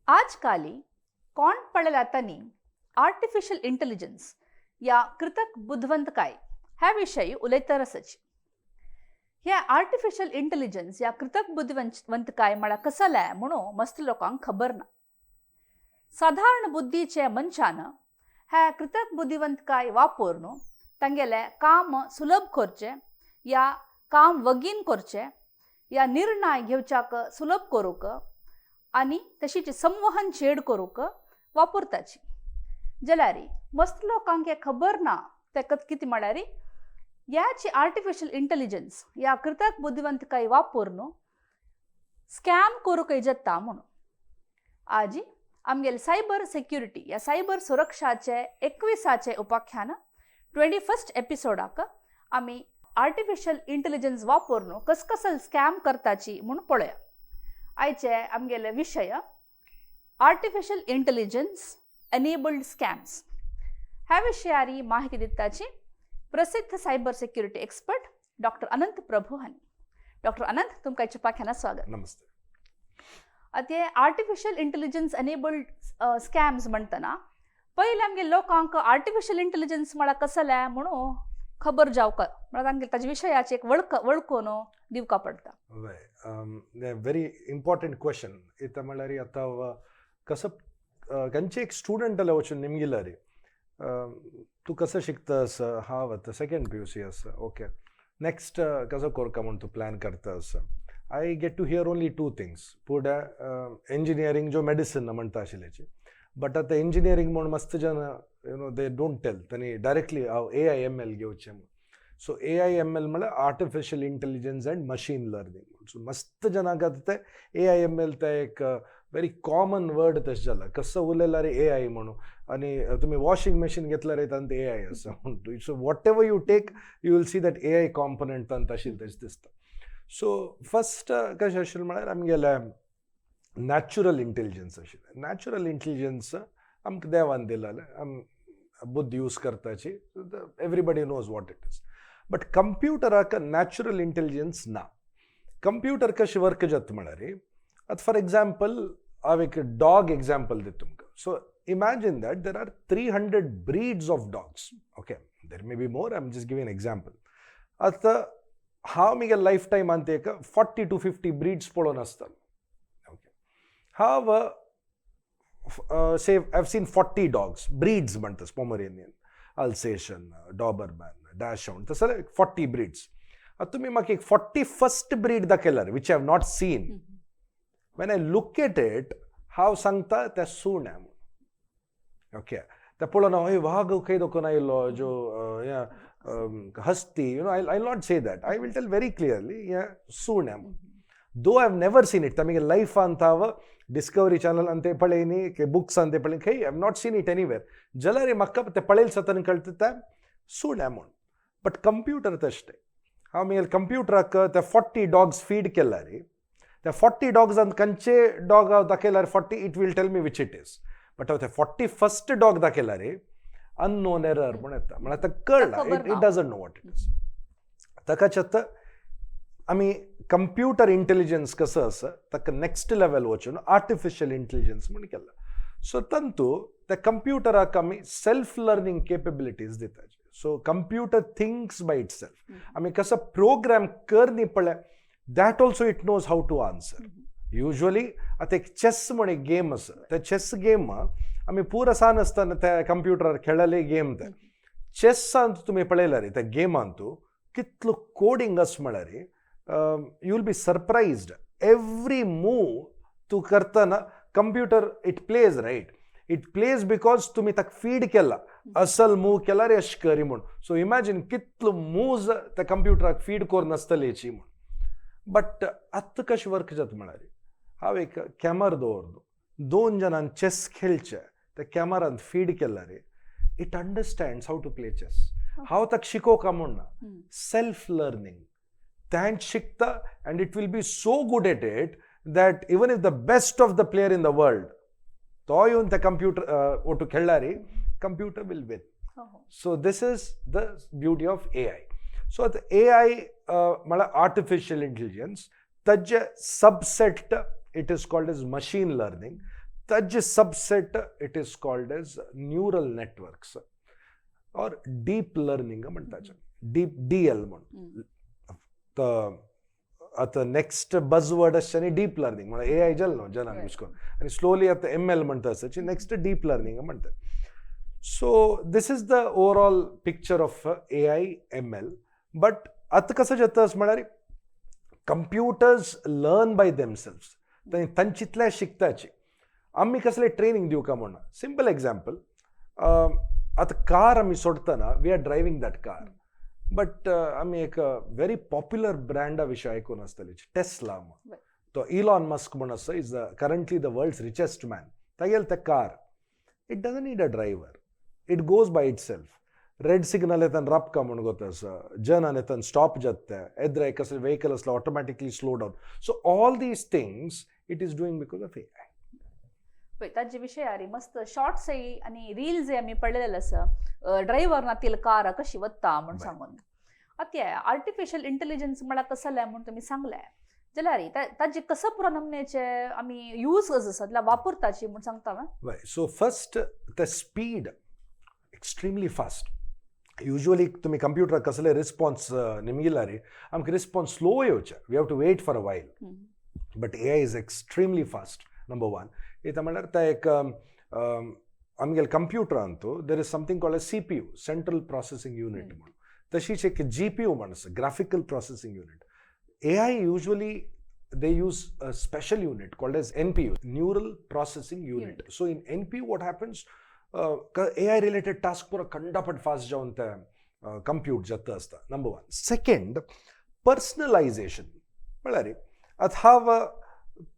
आजकाली कोण पळयला तांणी आर्टिफिशियल इंटेलिजन्स या कृतक बुदवंतकाय ह्या विशयी उलयतर आसाची. ह्या आर्टिफिशियल इंटेलिजन्स या कृतक बुदवंतकाय म्हळ्यार कसलें म्हणून मस्त लोकांक खबर ना. साधारण बुद्धीचे मनशान ह्या कृतक बुद्धिवंतकाय वापरून तांगेलें काम सुलभ करचें या काम वगीन करचें या निर्णय घेवच्याक सुलभ करूंक आनी तशीच संवहन चेड करूंक वापरताची. जाल्यार मस्त लोकांक हें खबर ना तेका कितें म्हळ्यार ह्याची आर्टिफिशियल इंटेलिजन्स ह्या कृतक बुद्धिवंतकाय वापरून स्कॅम करूंक जाता म्हणून. आजी आमगेले सायबर सेक्युरिटी ह्या सायबर सुरक्षाचे 21आचे उपाख्यान 21st एपिसोडाक आमी आर्टिफिशियल इंटेलिजन्स वापरून कसकसल स्कॅम करताची म्हूण पळोवया. आयचे आमगेले विशय आर्टिफिशियल इंटेलिजन्स एनेबल्ड स्कॅम्स. ह्या विशयारी माहिती दिताची प्रसिद्ध cyber security expert doctor Anant Prabhu हांणी. डॉक्टर अनंत, तुमकां आयच्या उपाख्यानात स्वागत. नमस्ते. आतां हे आर्टिफिशियल इंटेलिजन्स एनेबल्ड स्कॅम्स म्हणटना पयलीं आमगे लोकांक आर्टिफिशियल इंटेलिजन्स म्हळ्यार कसलें म्हणून खबर जावका म्हळ्यार तांगे ताजे विशयाचे एक वळख वळखून दिवका पडटा. वय, व्हेरी इम्पॉर्टंट क्वेश्चन. इत म्हळ्यार आतां कसं खंयचे एक स्टुडंट जाल्यार वचून निमगिला रे, तूं कसं शिकतस? हांव आतां सेकंड पीयूसी आसा. ओके, नेक्स्ट कसो करका म्हूण तूं प्लॅन करता? I get to hear only two things. फुडें इंजिनियरींग जो मेडिसन म्हणटा आशिल्ल्याची. बट आतां इंजिनियरींग म्हूण मस्त जन they don't tell, तांणी डायरेक्टली हांव एआयएमएल घेवचें म्हूण. सो एआयएमएल म्हळ्यार artificial intelligence and machine learning. So मस्त जनांक आतां ते एआयएमएल ते एक व्हेरी कॉमन वर्ड तशें जाला. कसो उलयला रे एआय म्हणून आनी तुमी वॉशिंग मशीन घेतल्यार तांत एआय आसा म्हणून. So whatever you take, you will see that AI component तांत आशिल्लें तशें दिसता. सो फस्ट कशें आशिल्लें म्हळ्यार आमगेलें नॅचरल इंटेलिजन्स आशिल्लें. नॅचरल इंटेलिजन्स आमकां देवान दिलेलें, आम बुद्धी यूज करताची. Everybody knows what it is. But कंप्युटराक natural intelligence ना. कंप्युटर कशें वर्क जाता म्हळ्यार, आतां फॉर एग्जाम्पल हांव एक डॉग एग्जाम्पल दिता तुमकां. So imagine that there are 300 breeds of dogs. Okay, there may be more, I am just giving example. आतां हांव म्हगे लायफ टायमान एक 40 टू 50 ब्रीड्स पळोवन आसतलो. ओके, हांव say I seen 40 dogs breeds म्हणटा, पॉमरेनियन, अल्सेशन, डॉबरमॅन, डॅशहाउंड, तसले 40 ब्रीड्स. आतां तुमी म्हाका एक 41st breed दाखयल्यार, which I have not seen, when I look at it, हांव सांगता त्या सुण्या म्हणून. ओके, ते पळोवन हय वाग खंय दाखोवन आयलो जो हें हस्ती, I not say that. I will tell very clearly हें सुण्या म्हणून, though I have never seen it. तांगे लायफांत हांव डिस्कवरी चॅनल ते पळयनी, बुक्सान ते पळयनी, खंय I have not seen it anywhere. जाल्यार म्हाका ते पळयले जाताना कळटा तें सुण्या म्हूण. बट कंप्युटर तशें हांव म्हगे कंप्युटराक ते 40 डॉग्स फीड केल्यार, त्या 40 डॉग्सान खंयचे डॉग हांव दाखयल्यार 40, it will tell me which it is. But हांव ते 41st dog दाखयल्यार अननोन एरर म्हूण येता. म्हळ्यार आतां कळना, it doesn't know what it is. ताकाच आतां आमी कंप्युटर इंटेलिजन्स कसो आसा ताका नेक्स्ट लेवल वचून आर्टिफिशियल इंटेलिजन्स म्हूण केला. सो तंतू त्या कंप्युटराक आमी सेल्फ लर्नींग केपेबिलिटीज दिता. So computer thinks by itself. आमी कसो प्रोग्राम कर न्ही पळय, that also it knows how to answer. Usually आतां एक चॅस म्हण एक गेम आसा. त्या चॅस गेम आमी पुरा सान आसतना त्या कंप्युटरार खेळ्ळेले गेम. ते चॅसांत तुमी पळयल्यार त्या गेमांत कितलो कोडिंग आसा म्हळ्यार you will be surprised. Every move तूं करतना computer, it plays, right? It plays because तुमी ताका फीड केला, असल मूव केल्यार अशें करी म्हूण. सो इमॅजीन कितलो मूव्ज त्या कंप्युटराक फीड करून आसतलेची म्हूण. बट आतां कशें वर्क जाता म्हळ्यार, हांव एक कॅमरा दवरलो, दोन जाणांक चॅस खेळचे त्या कॅमरान फीड केल्यार it understands how to play chess. हांव ताका शिकोवका म्हूण ना. सेल्फ लर्नींग तेंच शिकता and it will be so good at it that even if the best of the player in the world तो येवन त्या कंप्युटर ओटू खेळ्ळार computer will win. So this is the beauty of AI. So आतां AI म्हळ्यार artificial intelligence, ताजे subset it is called as machine learning. ताजे subset it is called as neural networks or deep learning म्हणटाचे, deep DL म्हण. तर आतां next buzzword आसचे न्ही deep learning म्हळ्यार एआय जालें न्हू जनांक विश करून आनी स्लोली आतां एमएल म्हणटा आसचे, नेक्स्ट डीप लर्निंग म्हणटात. So this is the overall picture of AI ML. But आतां कसं जाता म्हळ्यार computers learn by themselves. तांचीतले शिकताची, आमी कसले ट्रेनिंग दिवका म्हणना. सिंपल एग्जाम्पल, आतां कार आमी सोडटना we are driving that car, but आमी एक व्हेरी पॉप्युलर ब्रँडा विशय आयकून आसतले, टेस्ला म्हण. तो इलॉन मस्क म्हण आसा, is the currently the world's richest man. तागेले ते car, it doesn't need a driver, it goes by itself. Red signal येतान रापका म्हण गोत आसा, जनान येतान स्टॉप जाता, एद्रा कसले वेहिकल आसलो automatically slow down. So all these things it is doing because of AI. पळय, ताजे विशयारी मस्त शॉर्ट्स आनी रील्स आमी पळयलेले आसा, ड्रायव्हर नातील कार कशी वता म्हूण सांगून. आतां आर्टिफिशियल इंटेलिजन्स म्हळ्यार कसलें म्हूण तुमी सांगलें जाल्यार ताजे कसं पुरो नमनेचे आमी यूज कसो आसा जाल्यार वापरताची म्हूण सांगता मा? Right. So first, the speed extremely fast. Usually तुमी कंप्युटर कसले रिस्पॉन्स निमगिलारी आमकां रिस्पॉन्स स्लो येवचे, we have to wait for a while, but AI is extremely fast, number one. इथं म्हणल्यार ते एक आमगेले कंप्युटरांतू there is something called a CPU, central processing unit म्हणून. तशीच एक जीपीयू म्हण आसा, graphical processing unit. AI usually they use a special unit called as NPU, neural processing unit. Unit. So in NPU, what happens, AI related task पुरा खंडापट fast जावन ते compute जाता आसता, नंबर वन. सेकंड, पर्सनलायझेशन म्हळ्यार आतां हांव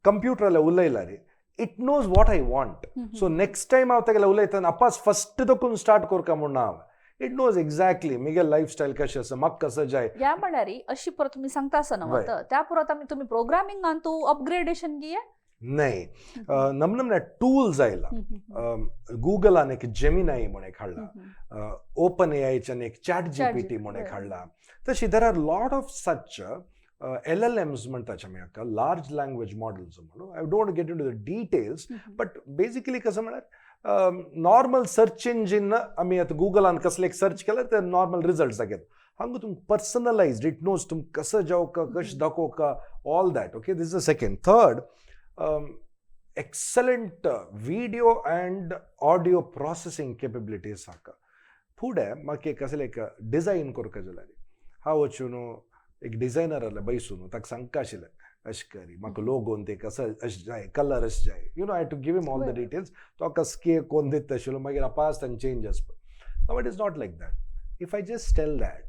कंप्युटराला उलयला रे, it knows what I want. So next time हांव तेगेले उलयतना अपास फस्ट दोकून स्टार्ट करका म्हूण ना हांव, it knows exactly Miguel life style कशें आसा, म्हाका कसं जाय. ह्या म्हळ्यार अशी परत तुमी सांगता आसा न्हू, आतां त्या परत आमी तुमी प्रोग्रामिंगान तूं अपग्रेडेशन गिये? नाही, नम नमने टूल्स आयला. गुगलान एक जेमिनाय म्हूण एक हाडला, ओपन एआयच्यान एक चॅट जीपीटी म्हूण एक हाडला. तशी there are lot of such LLMs म्हणटाचे आमी हाका, लार्ज लँग्वेज मॉडल्स म्हणून. I don't get into the details, but basically कसं म्हळ्यार नॉर्मल सर्च इंजीन आमी आतां गुगलान कसले एक सर्च केल्यार ते नॉर्मल रिजल्ट दाखयता. हांगा तुमकां पर्सनलायज्ड, it knows तुमकां कसं जावका, कशें दाखोवका, all that. Okay, this is the second. Third, excellent video and audio processing capabilities हाका. फुडें म्हाका एक कसलें एक डिझायन करपा जाल्यार हांव वचून एक डिझायनर आसले बैसून ताका सांगका आशिल्लें, अशें करी म्हाका लोगोन ते कसं अशें जाय, कलर अशें जाय, I to give him all the details. तो स्केच कोन्न दिता आशिल्लो, मागीर अपास तांचे चेंज आसपा. It is not like that. If I just tell that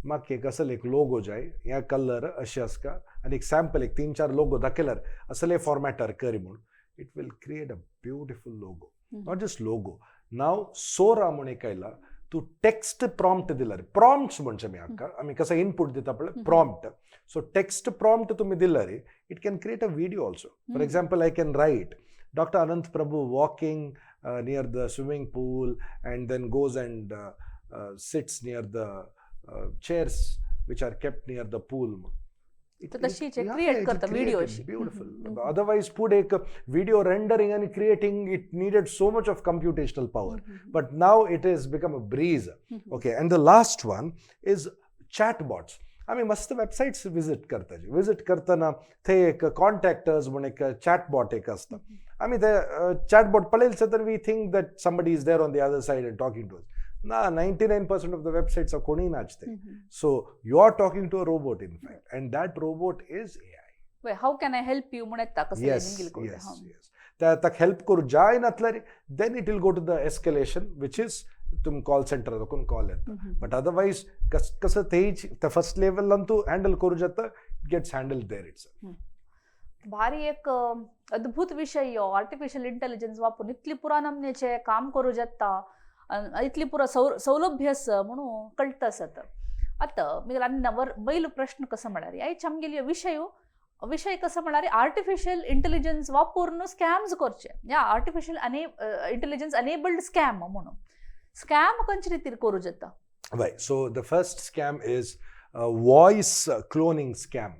म्हाका एक असले एक लोगो जाय, ह्या कलर अशें आसका आनी एक सॅम्पल एक तीन चार लोगो दाखयल्यार असले फॉर्मॅटार करी म्हूण, it will create a beautiful logo. Not just logo, now Sora म्हूण एक आयला. तूं टेक्स्ट प्रॉम्प्ट दिल्यार, प्रॉम्प्ट्स म्हणचे आमी हाका, आमी कसो इनपूट दिता पळय, प्रॉम्प्ट. सो टेक्स्ट प्रॉम्प्ट तुमी दिल्यार it can create a video also. For example, I can write Doctor Anant Prabhu walking near the swimming pool and then goes and sits near the chairs which are kept near the pool. तर तशीच create करता video अशी. Beautiful. Otherwise फुडें एक video rendering आनी creating, it needed so much of computational power, but now it is become a breeze. Okay, and the last one is chat bots. आमी मस्त websites visit करताची. Visit करतना थंय एक कॉन्टॅक्टर्स म्हूण एक चॅट बॉट एक आसता. आमी ते चॅट बॉट पळयले तर we think that somebody is there on the other side and talking to us. ना, 99% of the websites कोणीय नाचते. So you are talking to a robot, in fact, and that robot is AI. How can I help you म्हूण येता कसलें. Yes yes yes त्या ताका help करूं जाय नासल्यार then it will go to the escalation, which is तुम call centre कोण कॉल येता. बट अदरवायज कस कसं तेच त्या फर्स्ट लेवलान तूं हँडल करूं जाता, it gets handle there it's. भारी एक अद्भुत विशय यो. आर्टिफिशियल इंटेलिजन्स वापरून इतली पुरा नमनेचे काम करूं जाता, इतली पुरा सौलभ्य आसा म्हणून कळटा आसा. आतां मागीर आनी नवर पयलो प्रश्न कसो म्हळ्यार आयज आमगेली विशय कसो म्हळ्यार आर्टिफिशियल इंटेलिजन्स वापरून स्कॅम्स करचे या आर्टिफिशियल अने इंटेलिजन्स अनेबल्ड स्कॅम म्हणून स्कॅम खंयचे रितीर करूं जाता? Right. So the first scam is voice cloning scam.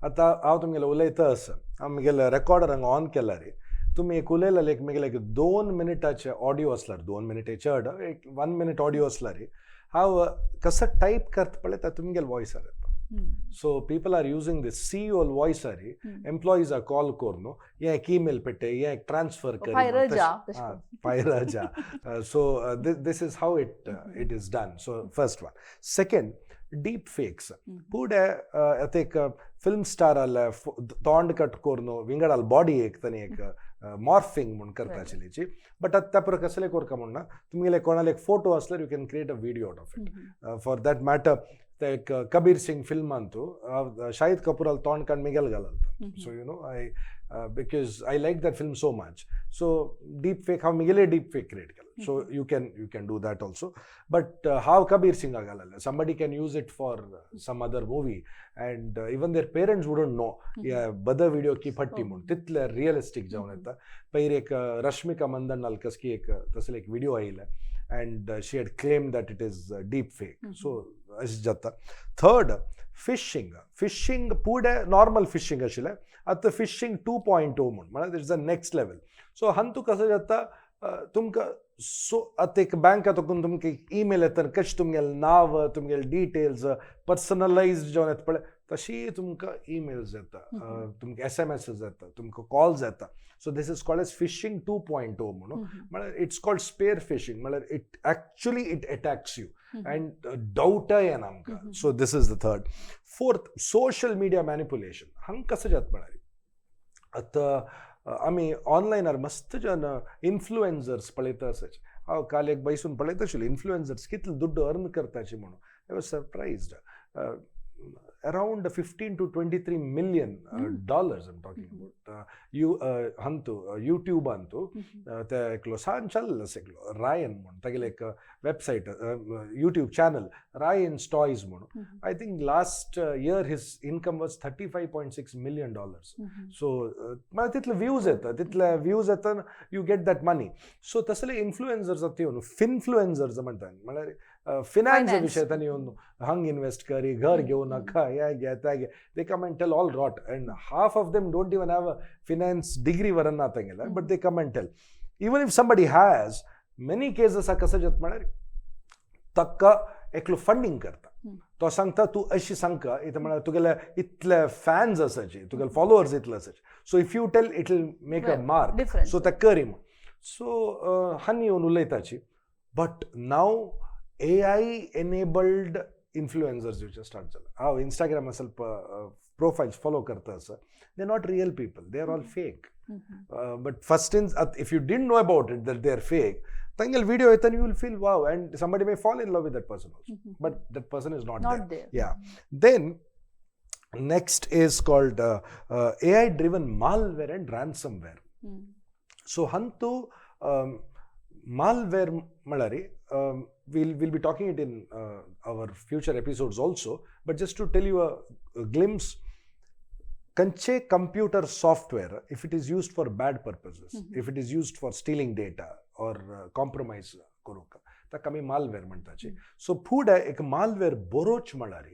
आतां हांव तुमगेले उलयता आसा, हांव म्हगेले रेकॉर्डर हांगा ऑन केला रे, तुमी एक उलयलेले एक मागीर एक 2 मिनिटाचे ऑडियो आसल्यार, 2 मिनिटे चड, एक वन मिनिट ऑडियो आसल्यार हांव कसो टायप करता पळयता, तुमगेले वॉयसार येता. So people are using this CEO वॉयसारी एम्प्लॉईजा call करून हे एक ईमेल पेटे, हे एक ट्रान्सफर कर. फायरजा. फायरजा. So this is how it is done. So first one. Second, deep fakes. पूडे आतां एक फिल्म स्टार आले तोंड कट करून विंगडाल बॉडी एक ताणी एक मॉर्फिंग म्हूण करता आशिल्लीची. बट आतां त्या पुरो कसले करता म्हण ना, तुमगेले कोणाले एक फोटो आसल्यार you can create a video out of it. For that matter, ते एक कबीर सिंग फिल्मांतू शाहिद कपूराल तोंड काड मिगेल घालता. So I because I like that film so much, so deep fake हांव मिगेले डीप फेक क्रिएट केला. So you can do that also. But हांव कबीर सिंगा घालले, somebody can use it for some other movie and even their parents wouldn't know हे बद video की फट्टी म्हूण, तितले रियलिस्टीक जावन येता. पयर एक रश्मिका मंदन्नाल कसकी एक तसले एक विडियो आयले and she had claim that it is deep fake. So अशें जाता. Third, fishing. फिशिंग पुढे नॉर्मल फिशिंग आशिल्लें, आतां फिशिंग 2.0 म्हूण, म्हळ्यार it's the next level. So हांतू कसं जाता, तुमकां सो आतां एक बँका तकून तुमकां एक ईमेल येता, कशें तुमगेलें नांव, तुमगेले डिटेल्स पर्सनलायज्ड जावन येता पळय, तशी तुमकां ईमेल्स येता, तुमकां एसएमएस येता, तुमकां कॉल्स येता. So this is called as phishing 2.0 म्हणून. म्हळ्यार it's called spear phishing, म्हळ्यार it actually it attacks you and डावटय येना आमकां. So this is the third. Fourth, social media manipulation. हांगा कसं जाता म्हळ्यार, आतां आमी ऑनलायनार मस्त जन इन्फ्लुएन्सर्स पळयता आसाच. हांव काल एक बैसून पळयता आशिल्लो इन्फ्लुएन्सर्स कितले दुड्ड अर्न करताची म्हणून. I was surprised, around 15 to 23 million dollars I'm talking about. You हंतु YouTube अंतु ते एकलो सान चल्ल आसा एकलो रायन म्हूण, तागेले एक वेबसायट, यूट्यूब चॅनल रायन्स टॉयज म्हणून. I think last year his income was $35.6 million. So म्हळ्यार तितले व्यूज येता, तितले व्यूज येता, you get that money. So तसले इन्फ्लुएन्सर्स आतां येवन फिनफ्लुएन्सर्स म्हणटा, म्हळ्यार फिनान्स Finance. विशय तांणी येवन हंग इन्वेस्ट करी, घर घेऊ नका, हे घे, ते घे. They come and tell all rot and half of them don't even have a finance degree वरना तांगेले, but they come and tell. Even if somebody has, many cases कसं जाता म्हळ्यार ताका एकलो फंडींग करता. तो सांगता तूं अशी सांगका इथं, म्हळ्यार तुगेले इतले फॅन्स आसाचे, तुगेले फॉलोअर्स इतले आसाचे, so if you tell, it will make a mark. Difference. So ते करी म्हूण. सो हांणी येवन उलयताची. But now AI enabled influencers येवचे स्टार्ट जाला. हांव इंस्टाग्राम ಸ್ವಲ್ಪ प्रोफायल्स फॉलो करता आसा, they not real people, they are all fake. But first in if you didn't know about it that they are fake, तांगेले video येता, you will feel wow and somebody may fall in love with that person also, but that person is not not there. Yeah. Then next is called AI driven malware and ransomware. So ಹಂತು malware म्हळ्यार we'll be talking it in our future episodes also, but just to tell you a glimpse, कंचे computer software, if it is used for bad purposes, if it is used for stealing data or compromise करूंक, ताका आमी malware म्हणटाची. So फुडें एक malware बरोच म्हळ्यार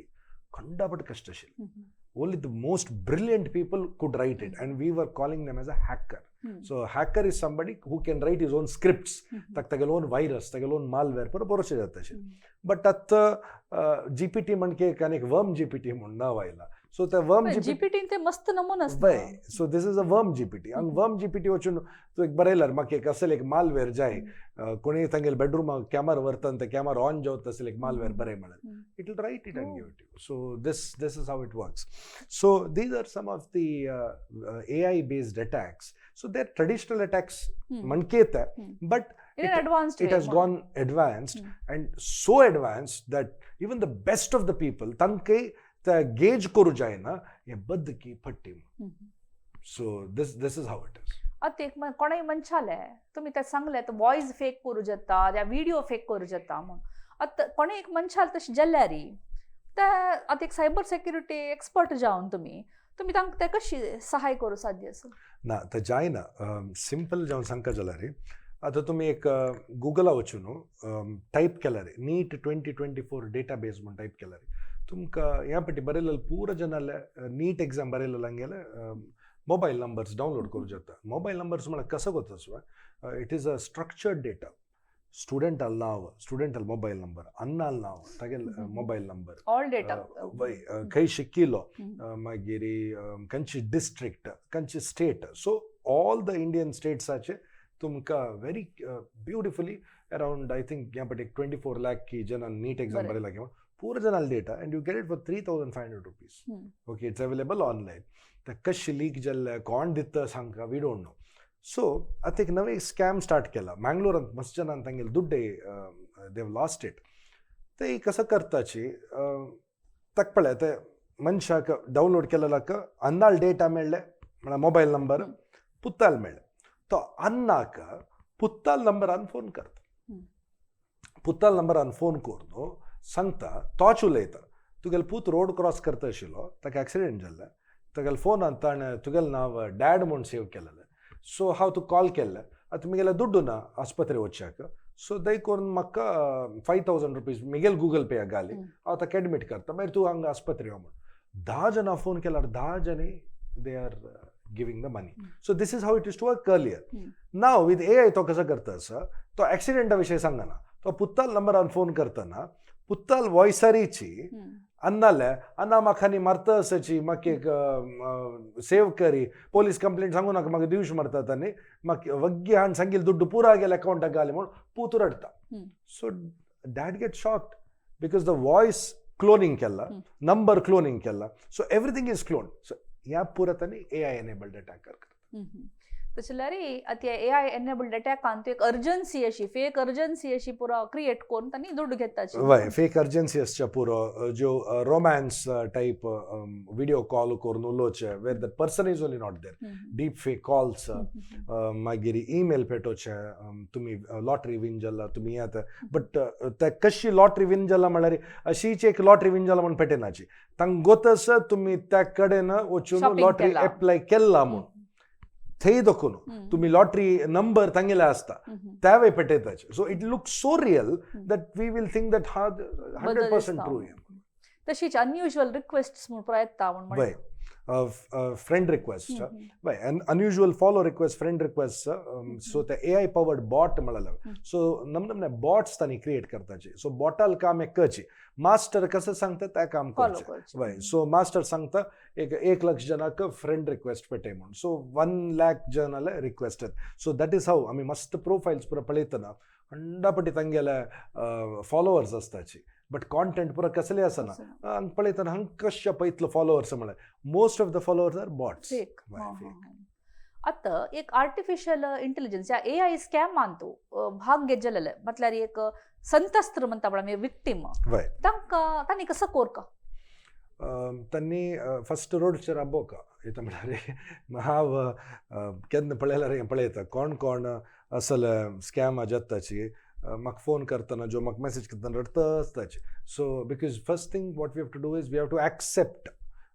खंडापट कश्ट आशिल्लें. Only the most brilliant people could write it and we were calling them as a hacker. So hacker is somebody who can write his own scripts. ताका तागेलो ओन व्हायरस, तागेलो own malware बरो बरोचें जाता अशें. बट आतां GPT म्हणके एक आनी एक वर्म जीपीटी म्हूण नांव आयलां. सो ते वर्म जीपीटी जीपीटीन ते मस्त नमून आसता. वय, so this is a worm GPT. हांगा वर्म जीपीटी वचून तूं एक बरयल्यार म्हाका एक असले एक मालवेअर जाय, कोणीय तांगेले बेडरूमाक कॅमरा व्हरता आनी ते कॅमरा ऑन जावता तसले एक मालवेअर बरय म्हळ्यार, it will write it and give it to you. So this is how it works. So these are some of the AI based attacks. So they're traditional attacks म्हणकेत, but In an advanced it way. Has gone advanced and so advanced that even the best of the people तांकां ते gauge करू जायना हे बद्द की फट्टी. So this is how it is. आतां एक कोणाय मनशाले तुमी ते सांगले वॉयस फेक करूं जाता या विडियो फेक करूं जाता म्हूण. आतां कोणें एक मनशाल तशें जाल्यार ते आतां एक सायबर सेक्युरिटी एक्सपर्ट जावन तुमी तांकां ते कशी सहाय करूं साध्य आसा? ना, ते जायना. सिंपल जावन सांगता जाल्यार, आतां तुमी एक गुगला वचून टायप केल्यार NEET 2024 database म्हूण टायप केल्यार तुमकां ह्या पटी बरयलेले पूरा जनाले नीट एक्झाम बरयलेले हांगेले मोबायल नंबर्स डावनलोड करूं जाता. मोबायल नंबर्स म्हळ्यार कसो करता? It is a structured data. स्टुडंटाल now, स्टुडंटाल mobile number, अन्नाल नाव, तागेल मोबायल नंबर, ऑल डेटा. वय, खंय शिकिल्लो, मागीर खंयची डिस्ट्रिक्ट, खंयची state. So all the Indian स्टेट्साचे तुमकां very beautifully around, I think, ह्या पटी 24 लॅक की जणां नीट एक्झाम बरें लागें पूरा जणां data, and you get it for ₹3500. Okay, it's available online. ते कशी लीक जाल्ले, कोण दिता सांगका, we don't know. सो आतां एक नवे स्कॅम स्टार्ट केला मँगलोरांत. मस्त जणां तांगेले दुड्डे देव लॉस्ट it. ते कसं करताची, ताका पळय, ते मनशाक डावनलोड केलेल्याक अन्नाल डेटा मेळ्ळे, म्हळ्यार मोबायल नंबर पुत्ताल मेळ्ळे. तो अन्नाक पुत्ताल नंबरान फोन करता. पुत्ताल नंबरान फोन करून सांगता, तोच उलयता, तुगेलो पूत रोड क्रॉस करता आशिल्लो, ताका एक्सिडेंट जाल्लें, तुगेले फोनान ताणें तुगेलें नांव डॅड म्हूण सेव केलेलें, सो हांव तुका कॉल केल्लें, आतां मुगेलें दुड्डू ना आस्पत्रे वचच्याक, सो दय करून म्हाका ₹5000 मिगेल गुगल पे घाली, हांव ताका एडमीट करता, मागीर तूं हांगा आस्पत्रे यो म्हूण. 10 जाणां फोन केल्यार 10 जाणी they are giving the money. So this is how it used to work earlier. Now with AI तो कसो करता आसा, तो एक्सिडेंटा विशय सांगना, तो पुत्ताल नंबरान फोन करतना पुत्ताल वॉयसरीची अन्नाले अन्ना म्हाका न्ही मारता आसाची, म्हाका एक सेव करी, पोलीस कंप्लेंट सांगू नाका, म्हाका दिवश मारतात आनी म्हाका वग्गी हाण सांगील दुड्डू पुरा गेले अकाउंटाक घाले म्हूण पूत रडटा. So dad get shocked because the voice cloning केला, नंबर क्लोनिंग केला, so everything is clone. So ह्या पुरा तांणी एआय एनेबल्ड अटॅक करता. तशें जाल्यार आतां एआय एनेबल्ड अटॅकान एक अर्जन्सी अशी, फेक अर्जन्सी अशी पुरो क्रिएट करून तांणी दुड्ड घेताची. वय, फेक अर्जन्सी आसच्या पुरो, ज्यो रोमॅन्स टायप विडियो कॉल करून उलोवचे, where the person is only not there, deep fake calls, मागीर ईमेल पेटोवचे, तुमी लॉटरी विन जाला, तुमी येता. बट ते कशी लॉटरी विन जाला म्हळ्यार अशीच एक लॉटरी विन जाला म्हूण पेटेनाची. तांकां गोत आसा तुमी त्या कडेन वचून Shopping lottery केला. एप्लाय केला म्हूण, थंय दाखोवन तुमी लॉटरी नंबर तांगेले आसता, त्यावे पेटयताचे. So it look so real that we will think that हा 100% ट्रू. तशीच अनयुज्युअल रिक्वेस्ट म्हूण पुरो येता म्हूण. वय, फ्रेंड रिक्वेस्ट, वय, unusual follow request, friend request. So ते एआय पवर्ड बॉट म्हळ्यार, सो नम नमने बॉट्स तांणी क्रिएट करताचे. सो बॉटाल काम एक करचे, मास्टर कसं सांगता त्या काम फॉलो करचें. करचें. वय, सो मास्टर सांगता एक 1 लक्ष जणांक फ्रेंड रिक्वेस्ट पेटय म्हूण, सो 1 लॅक जणाले request. So that is how आमी मस्त प्रोफायल्स पुरा पळयतना हंडापटी तांगेले फॉलोवर्स आसताची, बट कॉन्टेंट पुरा कसले आसना. हांग पळयतना हांग कशे पळयतलो फॉलोवर्स म्हळ्यार most of the followers are bots. Fake. वय, fake. आतां एक आर्टिफिशियल इंटेलिजन्स या एआय स्कॅमान तूं भाग घेत जालेले, म्हटल्यार एक संतस्त्र म्हणटा पळय आमी, विक्टीम, तांकां तांणी कसो कोरका? त्यांनी फस्ट रोडचेर आबोवका येता. म्हळ्यार हांव केन्ना पळयल्यार पळयता कोण कोण असले स्कॅम जाताची, म्हाका फोन करतना, जो म्हाका मॅसेज करतना रडत आसताची. So because first thing what we have to do is we have to accept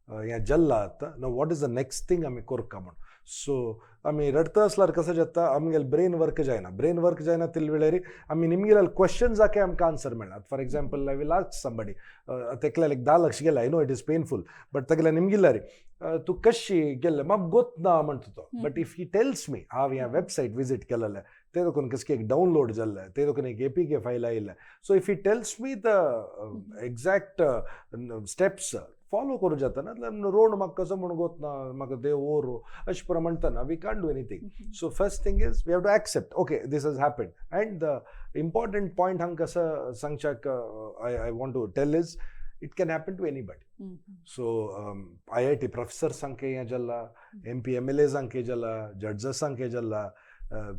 हें जल्ला आतां, now what is the next thing आमी कोरका म्हूण. सो आमी रडत आसल्यार कसं जाता, आमगेले ब्रेन वर्क जायना. ब्रेन वर्क जायना तितले वेळार आमी निमगेले क्वेश्चन्साक आमकां आन्सर मेळना. For example, I will ask somebody, तेकल्याक एक 10 लक्ष गेले, I know it is painful, but तेगेले निमगिल्ल्यार तूं कशी गेल्ले म्हाका गोत ना म्हणटा तो. But if he tells me हांव ह्या वेबसायट विजीट केलेलें, ते दोकून कसके एक डावनलोड जाल्लें, ते दोकून एक एपीके फायल आयिल्लें, so if he tells me the exact steps follow करूं जाता ना. रोड म्हाका कसो म्हूण गोत ना, म्हाका देव ओरो अशें पुरो म्हणटना we can't do anything. So first thing is we have to accept, okay, this has happened. And the important point हांगा कसं सांगच्याक I want to tell is it can happen to anybody. So IIT प्रोफेसर्सांक हें जाला, MP एमएलएजांक जाला, जड्जसांक जाला,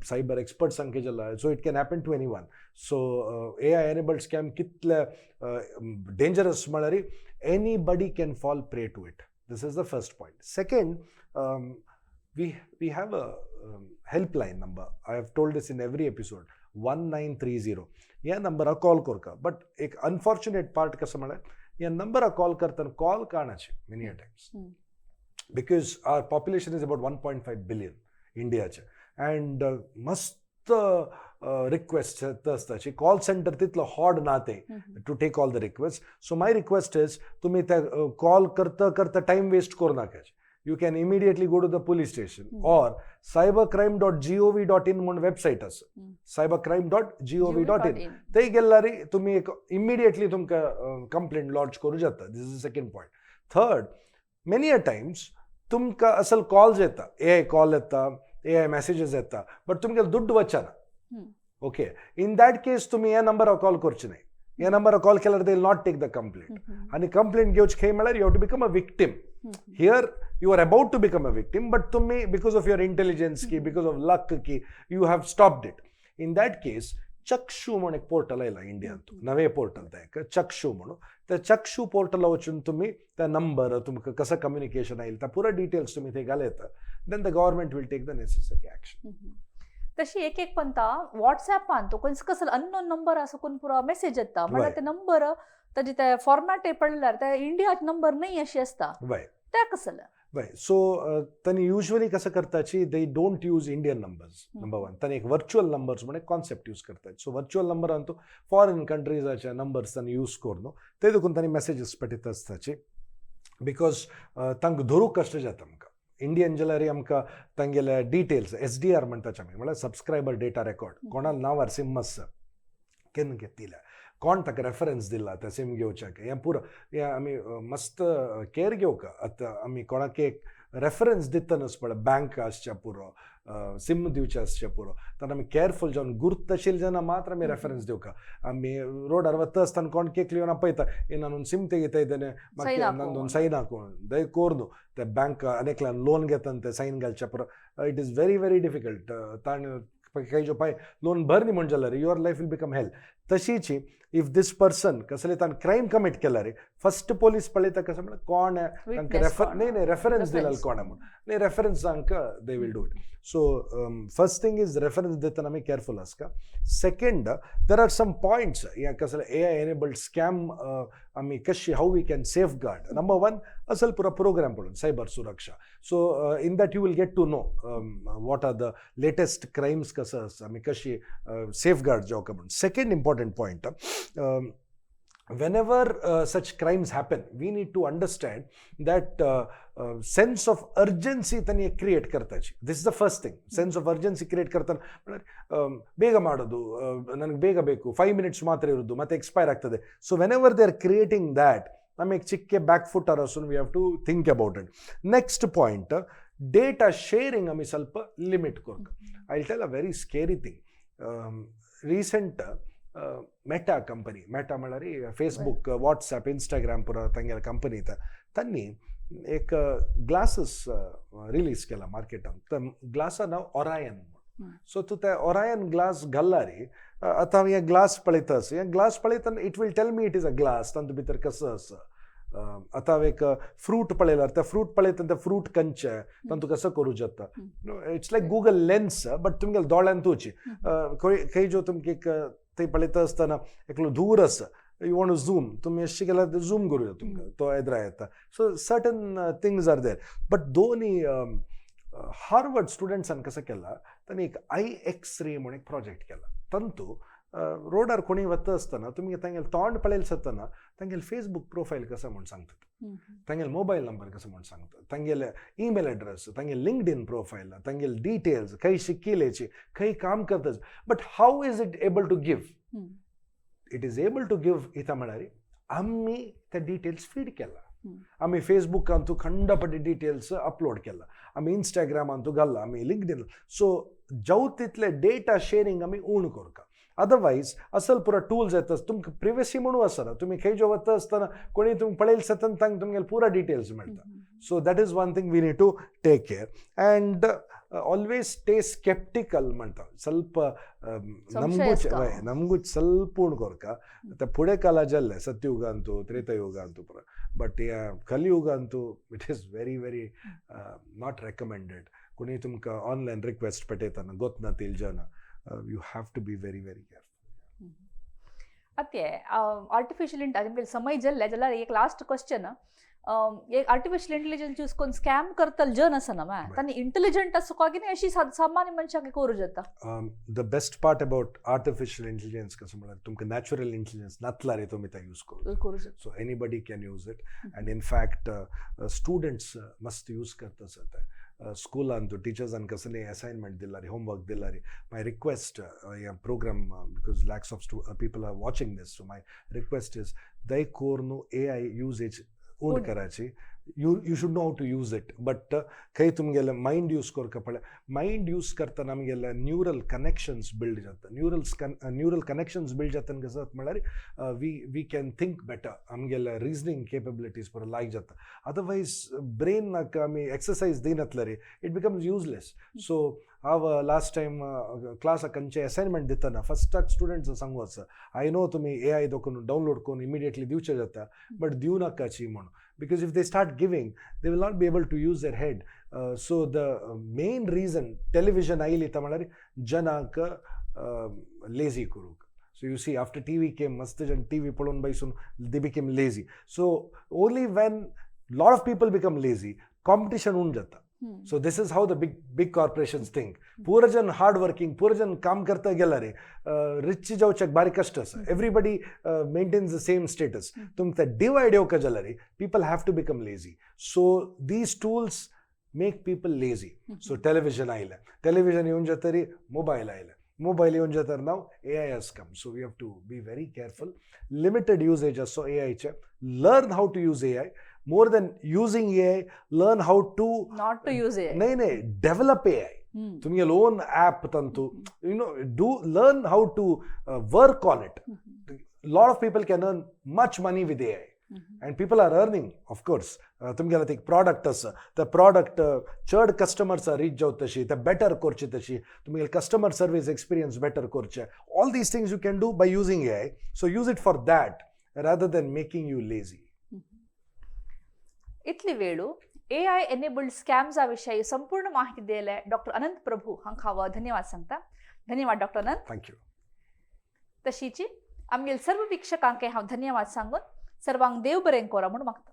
cyber एक्सपर्ट्सांक जाला. So it can happen to anyone. So AI enabled scam कितले dangerous म्हळ्यार anybody can fall prey to it. This is the first point. Second, we have a helpline number. I have told this in every episode, 1930. ह्या नंबराक call करका. But एक unfortunate part कसं म्हळ्यार ह्या नंबराक call करतना call काणाचे many a times, because our population is about 1.5 billion इंडियाचे, and मस्त request आसताची. Call centre तितलो हॉड ना ते to take all the request. So my request is तुमी त्या कॉल करता करता टायम वेस्ट करू नाका. You can immediately go to the police station or cybercrime.gov.in म्हूण वेबसायट आसा, cybercrime.gov.in. थंय गेल्यार तुमी एक इमिडिएटली तुमकां कंप्लेंट लॉन्च करूं जाता. This is second point. Third, many a times तुमकां असल कॉल्स येता, एआय कॉल येता, एआय मॅसेजीस येता, बट तुमगे दुड्ड वचना. ओके, इन that case तुमी ह्या नंबरार कॉल करचे न्हय. ह्या नंबरार कॉल केल्यार they will not take the complaint. आनी कंप्लेंट घेवचे खंय म्हळ्यार you have to become a victim. Here you are about to become a victim, but तुम्ही because of your intelligence की because of luck की you have stopped it. In that case चक्षु म्हणून एक पोर्टल आयला इंडियांत, नवे पोर्टल ते एक चक्षु म्हणून. त्या चक्षु पोर्टला वचून तुम्ही त्या नंबर, तुमकां कसं कम्युनिकेशन येईल, त्या पुरा डिटेल्स तुम्ही ते घालयता, then the government will take the necessary action. तशी एक एक पंता व्हॉट्सॅपान तो खंयचो कसलो अननोन नंबर आसा कोण पुरो मेसेज येता म्हणल्यार ते नंबर ताजे ते फॉर्मॅट पडल्यार ते इंडियाचे नंबर न्हय अशी आसता. ते कसले? Right. So तांणी युजली कसं करताची, they don't use Indian numbers, number one. तांणी एक वर्च्युअल नंबर्स म्हणून एक कॉन्सेप्ट यूज करतात. सो वर्च्युअल नंबरान तो फॉरेन कंट्रीजाचे नंबर्स तांणी यूज करून ते देखून तांणी मेसेजीस पाठयता आसताची, because तांकां धरूंक कश्ट जाता. आमकां इंडियन जाल्यार आमकां तांगेले डिटेल्स, एसडीआर म्हणटाचे आमी, म्हळ्यार सबस्क्रायबर डेटा रेकॉर्ड, कोणा नांवार सिम आसा, केन्ना घेतिल्या, कोण ताका रेफरन्स दिला त्या सिम घेवच्याक, हें पुरो हें आमी मस्त केअर घेवका. आतां आमी कोणाक एक रेफरन्स दितनाच पळय, बँक आसच्या पुरो, सिम दिवचें आसचें पुरो, तर आमी केअरफूल जावन गुर्त आशिल्ले जेन्ना मात्र आमी रेफरन्स दिवका. आमी रोडार वता आसतना कोण केकली येवन आपयता, ए नानून सिम तेगिता येतने. सायन हाकू. नंदून सायन हाकू दय कोर न्हू. ते बँक अनेकल्यान लोन घेतना ते सायन घालचे पुरो, it is very very difficult. ताणें काही जो पाय लोन भर न्ही म्हण जाल्यार your life will become hell. तशीच if this person कसले ताणें क्रायम कमीट केला रे, फर्स्ट पोलीस पळयता कसं म्हळ्यार कोण तांकां Witness refer कोण? न्ही न्ही, रेफरन्स दिला Reference. कोण म्हणून न्ही, रेफरन्स तांकां they will do it. So first thing is reference दितना आमी careful आसका. Second, there are some points ह्या कसले एआय एनेबल्ड स्कॅम आमी कशी, how we can safeguard. Number one, असल पुरो प्रोग्राम पळोवन सायबर सुरक्षा. So in that you will get to know what are the latest crimes कसं आसा, आमी कशी सेफगार्ड जावका म्हणून. Second important point, whenever such crimes happen, we need to understand that sense of urgency त्यांनी create करताची. This is the first thing. Sense of urgency create करताना म्हळ्यार ಬೇಗ ಮಾಡೋದು, ನನಗೆ ಬೇಗ ಬೇಕು, 5 ಮಿನಿಟ್ಸ್ ಮಾತ್ರ ಇರೋದು, ಮತ್ತೆ ಎಕ್ಸ್ಪೈರ್ ಆಗ್ತದೆ. So whenever they are creating that, ನಮಗೆ ಚಿಕ್ಕ ಬ್ಯಾಕ್ ಫುಟ್ ಅರಸು, we have to think about it. Next point, data sharing ಆಮಿ ಸ್ವಲ್ಪ limit ಕೊರ್ಕ. I tell a very scary thing. Recent Meta company, Meta म्हळ्यार Facebook, WhatsApp, Instagram पुरो तांगेले company ता, तांणी एक ग्लासीस रिलीज केला मार्केटान. त्या ग्लासा नांव ओरायन. सो तूं ते ओरायन ग्लास घालला रे, आतां हांव हें ग्लास पळयता आसा, हें ग्लास पळयतना it will tell me it is a glass, तातूंत भितर कसो आसा. आतां हांव एक फ्रूट पळयल्यार त्या फ्रूट पळयतना ते फ्रूट खंयचें, तातूंत कसो करूं जाता. It's like Google Lens, but तुमगेले दोळ्यान तुची खंय जो तुमकां एक थंय पळयता आसतना एकलो धूर आसा, you want zoom, तुमी अशें केल्यार झूम करूं येता तुमकां, तो एदरा येता. So certain things are there, but दोनी हार्वर्ड स्टुडंट्सान कसं केला, तांणी एक I x ray म्हणून एक प्रोजेक्ट केला. तातूंत रोडार कोणी वता आसतना तुमी तांगेले तोंड पळयलें जातना तांगेले फेसबूक प्रोफायल कसं म्हूण सांगतात, तांगेले मोबायल नंबर कसं म्हूण सांगतात, तांगेले ईमेल एड्रेस, तांगेले लिंक्ड प्रोफायल, तांगेले डिटेल्स, खंय शिकिलेची, खंय काम करतात. But how is it able to give? It is able to give इथं म्हळ्यार आमी ते डिटेल्स फीड केला. आमी फेसबुकांतू खंडपटी डिटेल्स अपलोड केला, आमी इंस्टाग्रामांतू घाल्ला, आमी लिंक्डइन. सो जाव तितले डेटा शेअरिंग आमी उण करका. अदरवायज असल पुरो टूल्स येता, तुमकां प्रिवेसी म्हणून आसना. तुमी खंय जो वता आसतना कोणी तुमकां पळयलें जातना तांकां तुमगेले पुरा डिटेल्स मेळटा. So that is one thing we need to take care and always stay skeptical म्हणटा ಸ್ವಲ್ಪ ಸಂಶಯ ನಮಗೂ ಆಸ್ಕ. ನಮಗೂ ಸ್ವಲ್ಪ ಉಣ್ ಕೊರ್ಕ. ಮತ್ತೆ ಪುಡೆ ಕಾಲ ಜಲ್ಲೆ ಸತ್ಯುಗ ಅಂತೂ ತ್ರೇತಯುಗ ಅಂತೂ, ಬಟ್ ಕಲಿಯುಗ ಅಂತೂ it is very very not recommended. कोणी तुमकां ऑनलायन रिक्वेस्ट पेटयतना गोत ना तील जन, you have to be very very careful. आतां आर्टिफिशियल इंटेलिजन्स समय जाल्ले जाल्यार एक लास्ट क्वेश्चन. एक आर्टिफिशियल इंटेलिजन्स यूज करून स्कॅम करतले जन आसा ना, तांणी इंटेलिजंट आसूंक की अशी सामान्य मनशाक करूं जाता? The best part about artificial intelligence कसं म्हळ्यार, तुमकां नॅचरल इंटेलिजन्स नातल्यार तुमी ते यूज करूं करूं जाता. So anybody can use it, and in fact students मस्त यूज करता ते. स्कुलान टिचर्सान कसले असाइनमेंट दिला रे, होमवर्क दिला रे, my request, ह्या program, because lakhs of people are watching this, so my request is दय कोर्नु एआय युजेज उण उण. करायची. You should know how to use it, but खंय तुमगेले मायंड यूज करका पळय. मायंड यूज करतना आमगेले न्यूरल कनेक्शन्स बिल्ड जाता. न्यूरल कनेक्शन्स बिल्ड जाता. कसं जाता म्हळ्यार, we can think better. आमगेले रिजनींग केपेबिलिटीज पुरो लायक जाता. अदरवायज ब्रेनाक आमी एक्सरसाइज दिनातले रे, it becomes useless. So हांव लास्ट टायम क्लासाक खंयचे असाइनमेंट दितना फस्टाक स्टुडंट्स सांगू आसा, I know तुमी एआय दोकून डावनलोड करून इमिडिएटली दिवचे जाता, बट दिवं नाकाची म्हणून, because if they start giving, they will not be able to use their head. So the main reason television आयली ती म्हळ्यार जनाक लेजी करूंक. So you see, after TV came, मस्त जन टीव्ही पळोवन बैसून they became lazy. So only when lot of people become lazy, competition उण जाता. So this is how the big big corporations think. पूरा जन hard working, पूरा जन काम करता गेला रे, रिच जावच्याक बारीक कष्ट आसा. Everybody maintains the same status. तुमकां डिवायड येवका जाल्यार people have to become lazy. So these tools make people lazy. So television आयलें, टेलिव्हिजन येवन जातरी मोबायल आयलें, मोबायल येवन जातर now AI has come. So we have to be very careful. Limited usage असो एआयचे. Learn how to use AI. More than using AI, learn how to not to use AI. नाही, develop AI. तुमगे own app तंतु do learn how to work on it. Lot of people can earn much money with AI, and people are earning, of course. तुमगेला एक product आसा, त्या product चड customers rich जावत तशी, ते बेटर करचे तशी, तुमगेले कस्टमर सर्वीस एक्सपिरियन्स बेटर करचे, all these things you can do by using AI. So use it for that rather than making you lazy. इतली वेळू एआय एनेबल्ड स्कॅम्सा विषयी संपूर्ण माहिती दिले डॉक्टर अनंत प्रभू हांकां हांव धन्यवाद सांगता. धन्यवाद डॉक्टर अनंत. Thank you. तशीची आमगेले सर्व वीक्षकांक हांव धन्यवाद सांगून सर्वांक देव बरें कोरा म्हूण मागता.